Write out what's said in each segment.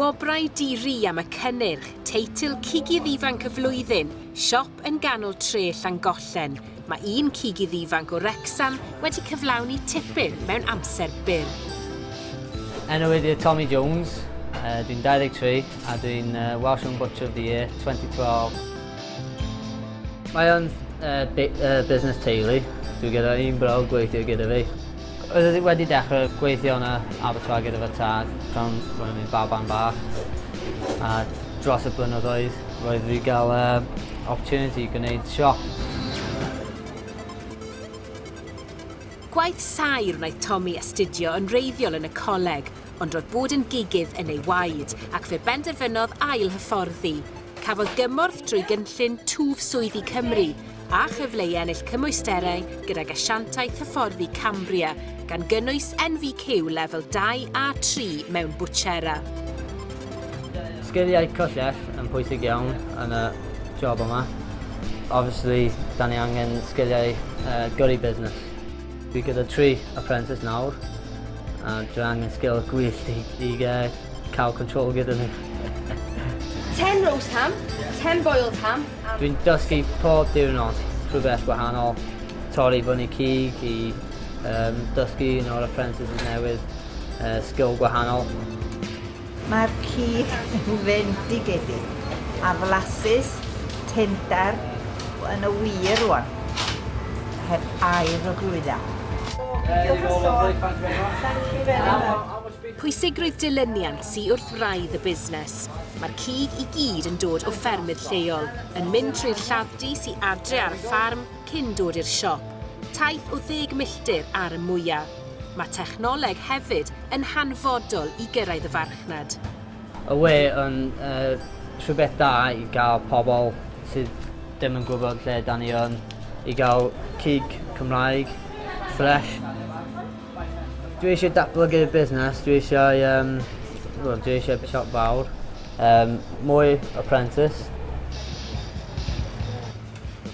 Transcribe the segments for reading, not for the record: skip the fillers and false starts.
Gwobrau di-ri am y cynnyrch, teitl Cigydd Ifanc y Flwyddyn, siop yn ganol tre Llangollen. Mae un cigydd ifanc o Wrecsam wedi cyflawni tipyn mewn amser byr. Enw i ydy Tommy Jones, dwi'n 23 a dwi'n Welsh Young Butcher of the Year 2012. Mae o'n busnes teulu, dwi gyda un brawd gweithio gyda fi. Oedd e wedi dechrau gweithio yn y abattoir gyda fy tad pan roeddwn i'n baban bach a dros y blynyddoedd roedd fi gael opportunity i gwneud siop. Gwaith saer wnaeth Tommy astudio yn wreiddiol yn y coleg, ond roedd bod yn gigydd yn ei waed, ac fe benderfynodd ail-hyfforddi. Cafodd gymorth drwy gynllun Twf Swyddi Cymru, a chyfle i ennill cymwysterau gydag asiantaeth hyfforddi Cambria, gan gynnwys NVQ lefel 2 a 3 mewn bwtsera. Sgiliau cyllell yn pwysig iawn yn y job yma. Obviously, da ni angen sgiliau uh, gyrru busnes. Dwi gyda tri apprentice nawr, a dwi angen sgil gwyllt i, i uh, cael control gyda nhw. 10 roast ham, 10 boiled ham. Dwi'n dysgu pob diwrnod rhywbeth gwahanol, torri fyny cig i um, dysgu un o'r apprentices newydd uh, sgil gwahanol. Mae'r cig yn fendigedig a flasus, tendar yn y wir rwan, heb air o glwydda. Diolch yn sôn. Thank you very much. Pwysigrwydd dilyniant sy wrth wraidd y busnes. Mae'r cig i gyd yn dod o ffermydd lleol, yn mynd trwy'r lladd-dy sy adre ar y ffarm cyn dod i'r siop. Taith o ddeg milltir ar y mwya'. Mae technoleg hefyd yn hanfodol i gyrraedd y farchnad. Y we yn rhywbeth da i gael pobl sydd ddim yn gwybod lle dan ni yn, i gael cig Cymraeg ffresh. Dwi eisiau datblygu'r busnes, dwi eisiau, um, well, dwi eisiau siop fawr, um, mwy apprentice.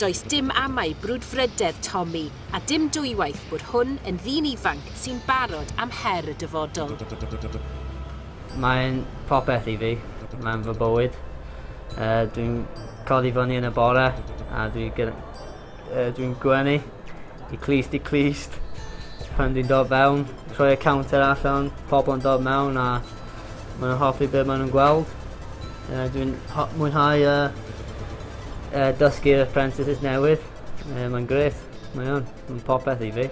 Does dim amau brwdfrydedd Tommy, a dim dwywaith bod hwn yn ddyn ifanc sy'n barod am her y dyfodol. Mae'n popeth i fi, mae'n fy bywyd. Uh, dwi'n codi fyny yn y bore a dwi'n uh, dwi gwenu i clust i clust pan dwi'n dod fewn, rhoi y counter allan, pobl yn dod mewn a maen nhw'n hoffi beth maen nhw'n gweld. Uh, dwi'n mwynhau uh, uh, dysgu'r apprentices newydd. Uh, mae'n gret, mae o'n, mae'n popeth i fi.